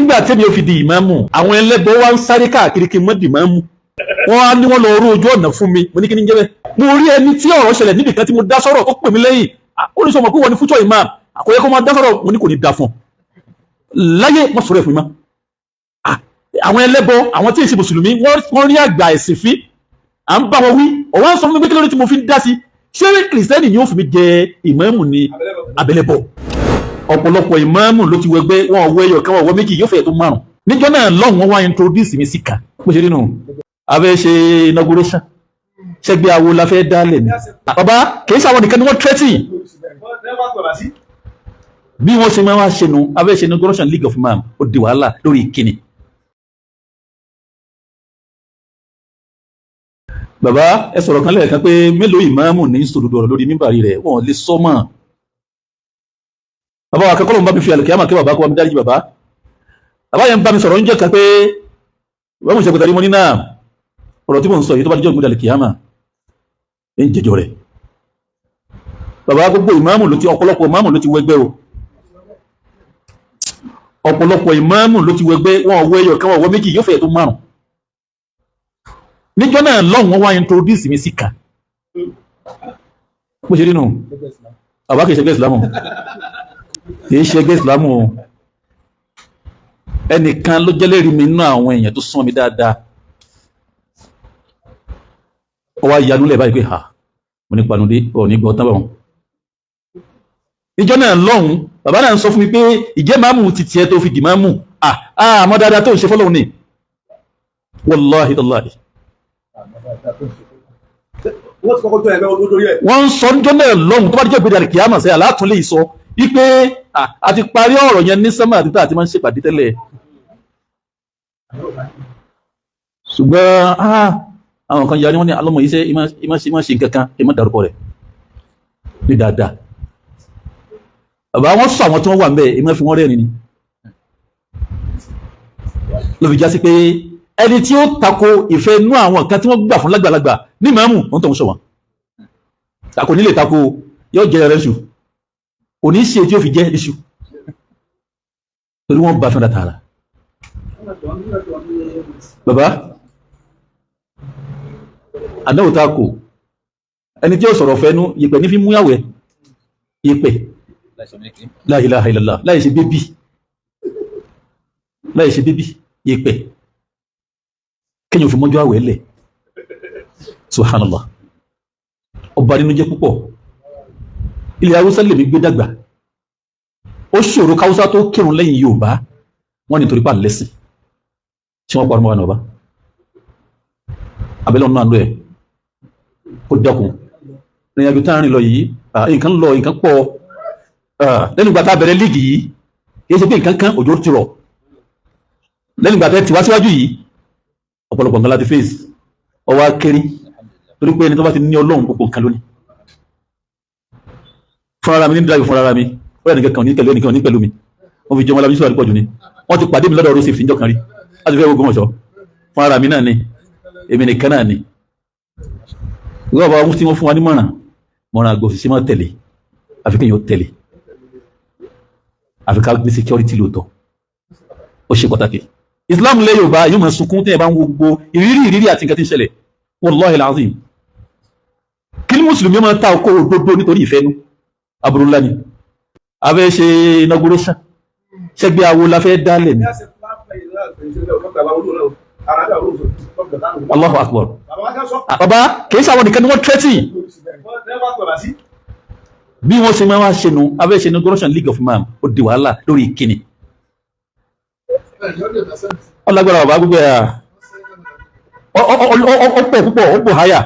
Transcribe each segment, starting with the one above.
Nígbà tẹ́mi ò fi di ìmáàmù, àwọn ẹlẹ́bọ wa ń sáré káàkiri kí n mọ́ di ìmáàmù. Wọ́n á ní wọ́n lọ rú ojú ọ̀nà fún mi. Mo ní kí ni jẹ́ bẹ́ẹ̀? Mo rí ẹni tí ọ̀rọ̀ ṣẹlẹ̀ níbì kan tí mo dá sọ̀rọ̀ tó pè mí lẹ́yìn. Ó ní sọ mọ̀ pé wọ́n ní future imam, kò yẹ kó máa dá sọ̀rọ̀. Mo ní kò ní da fún ọ láyé, wọ́n sọ̀rọ̀ ẹ̀ fún mi mọ́. Àwọn ẹlẹ́bọ, àwọn tí ì ṣe mùsùlùmí, wọ́n rí àgbà ẹ̀sìn fín. À ń bá wọn wí, ọ̀wọ́n sọ fún mi pé kí ló dé tí mo fi ń dá sí? Ṣé kìrìsìtẹ́nì ni ó fi mi jẹ ìmáàmù ni abẹ́lẹ́bọ? Ọ̀pọ̀lọpọ̀ ìmáàmù ló ti wẹgbẹ́, wọn wọ ẹyọ kan, wọn wọ méjì, yóò fẹ́ tó márùn. Níjọ́ náà lọ́hùn, wọn wá introduce mi sí kan. Bó ṣe rí nù, a fẹ́ ṣe inauguration, ṣẹ́gbẹ́ awo la fẹ́ dálẹ̀ ni. Bàbá, kì í ṣàwọn nìkan ni wọ́n threaten. Bí wọ́n ṣe máa wá ṣe nu, a fẹ́ ṣe inauguration League of Imam, ó di wàhálà lórí ìkíni. Bàbá, ẹ sọ̀rọ̀ kan lẹ́ẹ̀kan pé mélòó ìmáàmù ní sòdodo ọ̀rọ̀ lórí mímbàrí rẹ̀, wọ́n lè sọ mọ́. Bàbá wa akẹ́kọ̀ọ́ ló ń bá mi fi àlùkìyámà kí bàbá kó bá mi dáríjì bàbá. Bàbá yẹn ń bá mi sọ̀rọ̀ ń jẹ́ kan pé wọ́n mú ìṣẹ́kùtà rí. Mo ní náà, ọ̀rọ̀ tí mò ń sọ yìí, tó bá dijọ́ ìgbéda àlùkìyámà, ń jẹjọ rẹ̀. Bàbá, gbogbo ìmáàmù ló ti, ọ̀pọ̀lọpọ̀ ìmáàmù ló ti wẹgbẹ́ o. Ọ̀pọ̀lọpọ̀ ìmáàmù ló ti wẹgbẹ́, wọn wọ ẹyọ kan, wọn wọ méjì, yóò fẹ́ tó márùn. Níjọ́ náà lọ́hùn, wọ́n wá introduce mi sí kan. Bó ṣe rí nù, bàbá, kìí ṣẹgbẹ́ ìsìlámù, kìí ṣẹgbẹ́ ìsìlámù o. Ẹnìkan ló jẹ́lẹ́rìí mi nínú àwọn èèyàn tó sún mi dáadáa. Ó wá yanu lẹ̀ báyìí pé ha, mo ní panudé ọ̀ ní gbọ́ tán báwọn. Níjọ́ náà lọ́hùn, bàbá náà ń sọ fún mi pé ìjẹ́ máàmù ti tiẹ̀ tó fi dì máàmù, àmọ́ dáadáa tó ń ṣe fọ́lọ́hun ni. Wallahi tallahi. Wọ́n ti kọ́kọ́ tó ẹgbẹ́ olórí ẹ̀. Wọ́n ń sọ níjọ́ náà lọ́hùn, tó bá dijọ́ ìgbéda kìámà sẹ́ àlátún lè sọ wípé a ti parí ọ̀rọ̀ yẹn ní sánmà àti tá a ti máa ń ṣèpàdé tẹ́lẹ̀. Ṣùgbọ́n àwọn kan yarí, wọ́n ní alọ́mọ yìí ṣe ìmọ̀ ṣe nǹkan kan, ìmọ̀ dárúkọ rẹ̀ ní dáadáa. Bàbá, wọn sọ àwọn tí wọ́n wà ń bẹ̀, ìmọ̀ fi wọ́n rẹ́rìn ni. Ló fi já sí pé ẹni tí ó tako ìfẹ́ inú àwọn kan tí wọ́n gbà fún lágbàlagbà ní màmú, wọ́n tó ń sọ wọn tako nílé tako, yóò jẹ ẹrẹ ṣù, kò ní ṣe tí ó fi jẹ́ iṣu, torí wọ́n bá fẹ́ tààrà. Bàbá, àdáwò tá a kò, ẹni tí ó sọ̀rọ̀ fẹ́nu yìpẹ̀ ní fi mú yàwẹ̀ yìpẹ̀. La ilaha illallah, láì ṣe bébì, láì ṣe bébì, yìpẹ̀ kéèyàn fi mọ́jú àwẹ̀ lẹ̀. Subhanallah, ọba nínú jẹ́ púpọ̀. Ilẹ̀ Haúsá lèmi gbé dàgbà. Ó ṣòro káwúsá tó kírun lẹ́yìn Yorùbá. Wọ́n ní torí pa lẹ́sìn tí wọ́n parọ́ mọ́ wa náà. Bá abẹ́lẹ́ ọ̀nà àlọ́ ẹ̀ kó dákun. Ìrìnàjò tá à ń rìn lọ yìí, nǹkan lọ, nǹkan pọ̀. Lẹ́nu ìgbà tá a bẹ̀rẹ̀ league yìí, kì í ṣe pé nǹkan kan, òjò ti rọ̀. Lẹ́nu ìgbà tẹ́ tiwá síwájú yìí, ọ̀pọ̀lọpọ̀ nǹkan láti face. Ọwọ́ akéré, torí pé ẹni tó bá ti ní Ọlọ́run, gbogbo nǹkan lónìí. Fúnra mi ní drive fúnra mi, ó yẹ nìkan kan ní pẹ̀lú ẹnìkan ní pẹ̀lú mi. Wọ́n fi jẹun alábísí àdúpọ̀ jù ni. Wọ́n ti pàdé mi lọ́dọ̀ road safety níjọ́ kan rí láti fẹ́ gbogbo ọ̀ṣọ́. Fúnra mi náà ni, èmi nìkan náà ni. Ìwé ọba tí wọ́n fún wa ní mọ̀ràn, mọ̀ràn àgbò òṣìṣẹ́ máa tẹ̀lé, àfi kéèyàn ó tẹ̀lé, àfi ká gbé security lóòótọ́, ó ṣe pàtàkì. Islam lẹ́ Yorùbá yóò máa sunkún tí ẹ bá ń wo gbogbo ìrírí ìrírí àti nǹkan tí ń ṣẹlẹ̀. Wallahi alazim, kí ni mùsùlùmí máa ta ọkọ̀ òdodo nítorí ìfẹ́nu? Aburú ńlá ni. A fẹ́ ṣe inauguration, ṣẹ́gbẹ́ awo la fẹ́ dálẹ̀ ni. Allahu akbar. Bàbá, kìí ṣe àwọn nìkan ni wọ́n threaten. Bí wọ́n ṣe máa wá ṣe nu, a fẹ́ ṣe inauguration League of Imam, ó di wàhálà lórí ìkíni. Ọlágbára bàbá, gbogbo ẹ̀ ó pọ̀ púpọ̀, ó pọ̀ háyà.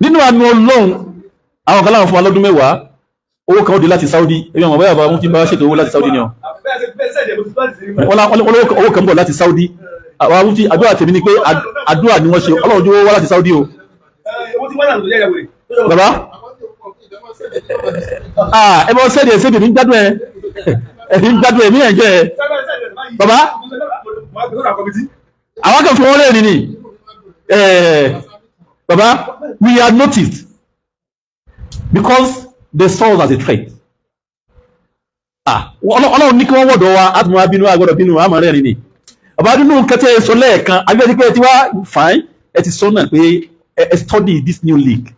Nínú àánú Ọlọ́run, àwọn kan láwọn fún wa lọ́dún 10, owó kan ó di láti Saudi. Ebi àwọn báyà bá mú kí n bá ṣètò owó láti Saudi ni ọ. Wọ́n owó kan bọ̀ láti Saudi. Àwọn amúti àdúrà tèmi ni pé àdúrà ni wọ́n ṣe, Ọlọ́run jó wá láti Saudi o. Bàbá, ẹ bọ́ sẹ́ẹ̀dì ẹ̀ sẹ́ẹ̀dì mi ń gbádùn ẹ, ẹ̀mí ń gbádùn ẹ̀mí ẹ̀ jẹ́ ẹ. Bàbá, àwọn kan fún wọn lẹ́rìn ni. Bàbá, we are noticed because they saw us as a threat. Ọlọ́run ní kí wọ́n wọ̀dọ̀ wa, á tún máa bínú, àgbọ̀dọ̀ bínú, àmọ́ rẹ̀ ni. Bàbá nínú kẹtẹ́ sọ lẹ́ẹ̀kan, àbí pé ẹ ti wá fine, ẹ ti sọ náà pé ẹ study this new league.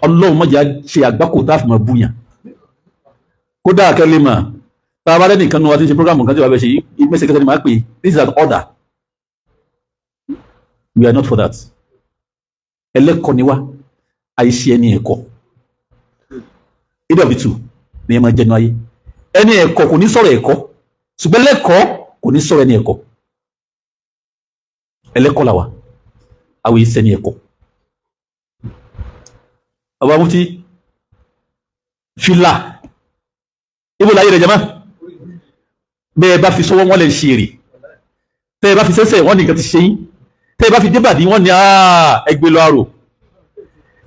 Ọlọ́run má jẹ́ á ṣe àgbákò tá a fi máa búyàn. Kódà kẹ́lẹ́ mà, tá a bá rẹ́ nìkan nu wa tí ń ṣe program kan tí wàá bẹ̀ ṣe yìí, mẹ́sẹ̀ kẹtẹ́ ni màá pè, this is an order. We are not for that. Ẹlẹ́kọ̀ọ́ ni wá, àìṣe ẹni ẹ̀kọ́. Either of the two ni ẹ máa jẹnu ayé. Ẹni ẹ̀kọ́ kò ní sọ̀rọ̀ ẹ̀kọ́, ṣùgbọ́n ẹlẹ́kọ̀ọ́ kò ní sọ̀rọ̀ ẹni ẹ̀kọ́. Ẹlẹ́kọ̀ọ́ làwà, àwọn ìṣẹ́ ẹni ẹ̀kọ́. Bàbá Mufti, fìlà ibo láyé rẹ̀ jẹ́ mọ́ bẹ́ẹ̀ bá fi sọ́wọ́, wọ́n lè ṣe èrè. Tẹ́ ẹ bá fi sẹ́sẹ̀, wọ́n ní nǹkan ti ṣe yín. Tẹ́ ẹ bá fi débàdí, wọ́n ní ẹgbẹ́ lọ àrò.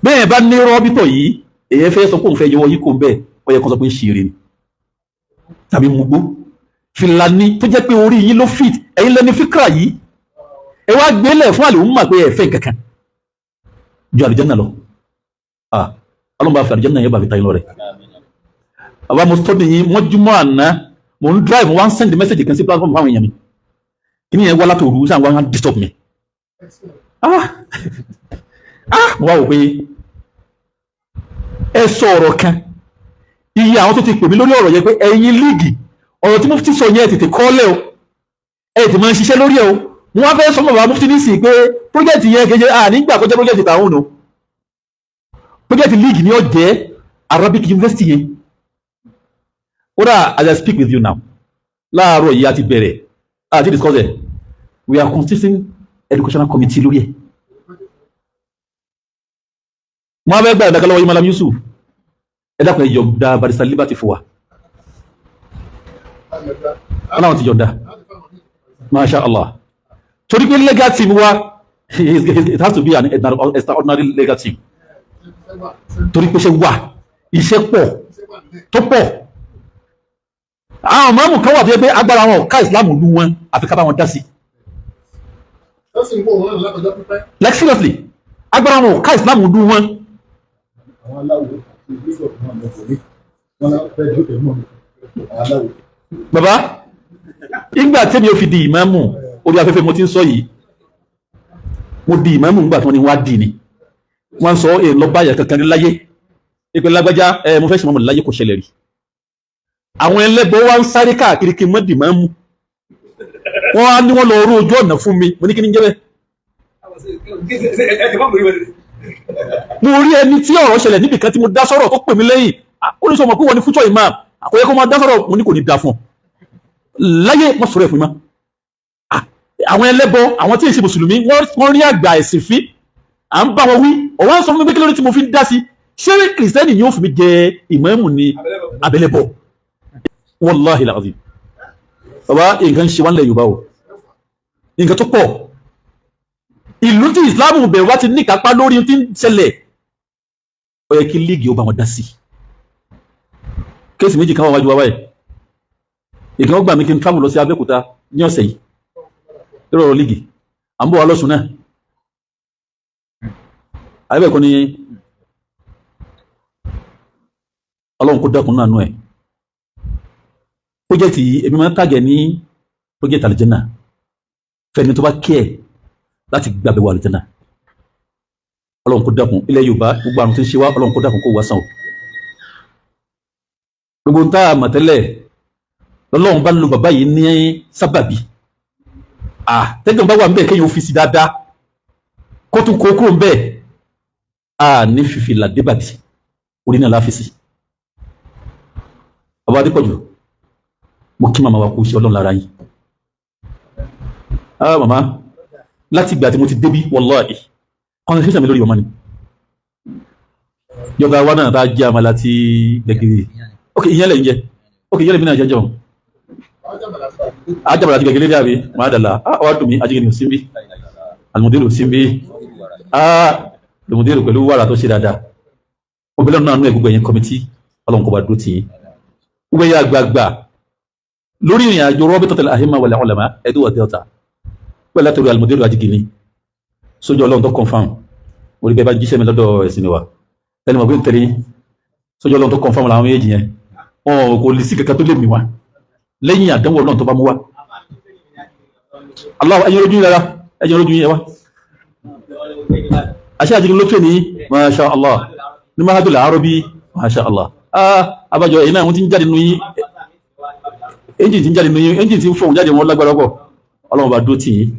Bẹ́ẹ̀ bá ní rọ́bìtọ̀ yìí, èyẹ fẹ́ sọ pé òun fẹ́ yọwọ́ yìí kò ń bẹ́ẹ̀, ó yẹ kó sọ pé ń ṣe èrè ni tàbí mugbó. Fìlà ni tó jẹ́ pé orí yín ló fit, ẹ̀yin lẹ́ni fíkra yìí. Ẹ wá gbélẹ̀ fún àlè òun mà pé ẹ fẹ́ kankan ju àlùjánnà lọ. Ọlọ́run bá fi àlùjánnà yẹn bá fi ta yín lọ rẹ̀. Bàbá, mo tọ́ nìyí mọ́júmọ́ àná, mo ń drive, mo wá ń send message kan sí platform fáwọn èèyàn mi. Kí ni yẹn wá látòru sáà wá ń disturb mi? Ah ah, mo wá wò pé ẹ sọ ọ̀rọ̀ kan, iye àwọn tó ti pè mí lórí ọ̀rọ̀ yẹn pé ẹ̀yin league, ọ̀rọ̀ tí Mufti sọ yẹn, tètè kọ́lẹ̀ o, ẹ tètè máa ń ṣiṣẹ́ lórí ẹ o. Mo wá fẹ́ sọ mọ̀ bàbá Mufti nísìnyí pé project yẹn kejì à nígbà kọjá project tàwọn o, project league ni ó jẹ́ Arabic University yẹn. Kódà as I speak with you now, láàárọ̀ yìí a ti bẹ̀rẹ̀, a ti discuss ẹ̀, we are constituting educational committee lórí ẹ̀. Mo wá fẹ́ gbà ìdákẹ́ lọ́wọ́ yìí, Malam Yusuf, ẹ dákun, ẹ yọ̀ǹda Barrister Liberty fún wa. Wọn náà ti yọ̀ǹda, masha Allah, torí pé legal team wa, it has to be an extraordinary legal team, torí pé iṣẹ́ wà, iṣẹ́ pọ̀ tó pọ̀. Àwọn mọ́mù kan wà tó yẹ pé agbára wọn ò ká ìsìlámù lu wọn, àfi ká bá wọn dá sí. Like seriously, agbára wọn ò ká ìsìlámù lu wọn. Àwọn aláwo àti bishop náà lọ kò ní wọn fẹ́ dúró pẹ̀lú àwọn aláwo. Bàbá, ìgbà tẹ́mi ò fi di ìmáàmù orí afẹ́fẹ́, mo ti ń sọ yìí, mo di ìmáàmù nígbà tí wọ́n ní wá dì ní wọ́n sọ èè lọ báyà kankan ní láyé ìpè lágbájá ẹ, mo fẹ́ ṣe mọ́mù láyé, kò ṣẹlẹ̀ rí. Àwọn ẹlẹ́bọ wá ń sáré káàkiri kí n mọ́ di ìmáàmù. Wọ́n á ní wọ́n lọ rú ojú ọ̀nà fún mi. Mo ní kí ni jẹ́ bẹ́ẹ̀? Mo rí ẹni tí ọ̀rọ̀ ṣẹlẹ̀ níbì kan tí mo dá sọ̀rọ̀ tó pè mí lẹ́yìn, ó ní sọ mọ̀ pé wọ́n ní future imam, àkóyẹ kó máa dá sọ̀rọ̀. Mo ní kò ní da fún ọ láyé, wọ́n sọ̀rọ̀ ẹ̀ fún mi mọ́. Àwọn ẹlẹ́bọ, àwọn tí ì ṣe mùsùlùmí, wọ́n rí àgbà ẹ̀sìn fín, à ń bá wọn wí. Ọ̀wọ́n sọ fún mi pé kí ló dé tí mo fi ń dá sí? Ṣé kìrìsìtẹ́nì yóò fi mi jẹ ìmáàmù ní abẹ́lẹ́bọ? Wallahi alazim, bàbá, nǹkan ṣe wá nílẹ̀ Yorùbá o, nǹkan tó pọ̀. Ìlú tí ìsìláàmù bẹ̀rẹ̀ wá ti ní kápá lórí tí ń ṣẹlẹ̀, ó yẹ kí league ó bá wọn dá sí. Case méjì kan wà wájú wa báyìí. Ìkan ó gbà mí kí n travel lọ sí Abẹ́òkúta ní ọ̀sẹ̀ yìí lórí ọ̀rọ̀ league. À ń bọ̀ wá lọ́sùn náà, àbẹ̀kọ́ ni. Ọlọ́run kó dákun náà nú ẹ̀. Project yìí, èmi máa ń tàgẹ̀ ní project àlùjánnà fẹ́ni tó bá kí ẹ̀ láti gbàgbé wà àlùjánnà. Ọlọ́run kó dákun, ilẹ̀ Yorùbá, gbogbo àrùn tí ń ṣe wá, Ọlọ́run kó dákun kó wá sàn o. Gbogbo ń tá a mọ̀ tẹ́lẹ̀, lọ́lọ́run bá lo bàbá yìí ní sábàbí. Tẹ́gbọ̀n bá wà ń bẹ̀, kéèyàn fi sí dáadáa, kó tún kó kúrò ń bẹ̀. A ní fífi làdébàdì orí náà láfi sí. Bàbá Adépọ̀jù, mo kí màmá wa kú sí Ọlọ́run lára yín. Ah, màmá, láti ìgbà tí mo ti débí, wallahi, concentration mi lórí màmá ni. Yọba wa náà bá jẹ́ àmàlà tí gbẹ̀gìrì. Ok, ìyẹn lẹ̀ ń jẹ. Ok, ìyẹn lè mi náà jẹ́ jẹun ajabala ti gbẹ̀gìrì dàbí màá dàlà. Ah, wàá dùn mí, ajínigbé ò sí bí, àlùmọ̀dérò sí bí. Ah, àlùmọ̀dérò pẹ̀lú wàrà tó ṣe dáadáa. Obìnrin náà nú ẹ̀. Gbogbo ẹ̀yìn committee, Ọlọ́run kò bá dúró tì yín. Gbogbo ẹ̀yìn àgbààgbà lórí ìrìn àjò Rabitatul Ahimma wal Ulama Edo wa Delta, pẹ̀lú àtẹ̀rù àlùmọ̀dérò ajígini sójú Ọlọ́run tó confirm orí bẹ́ẹ̀ bá jíṣẹ́ mi lọ́dọ̀ ẹ̀sìn wa, ẹni mọ̀ pé ń tẹ̀lé sójú Ọlọ́run tó confirm làwọn méjì yẹn. Ọ̀ kò lè sí kankan tó lè mì wá lẹ́yìn àdánwò náà tó bá mú wá. Allah, ẹ̀yin ojú yín rárá, ẹ̀yin ojú yín ẹ wá. Àṣẹ àti ló tẹ̀ ní, masha Allah, ní mahadul arabi, masha Allah. Ah, abájọ ẹ̀yin náà wọ́n ti ń jáde nínú yín, engine ti ń jáde nínú yín, engine ti ń fọ̀hún jáde, wọn lágbára pọ̀. Ọlọ́run bá dó tì yín.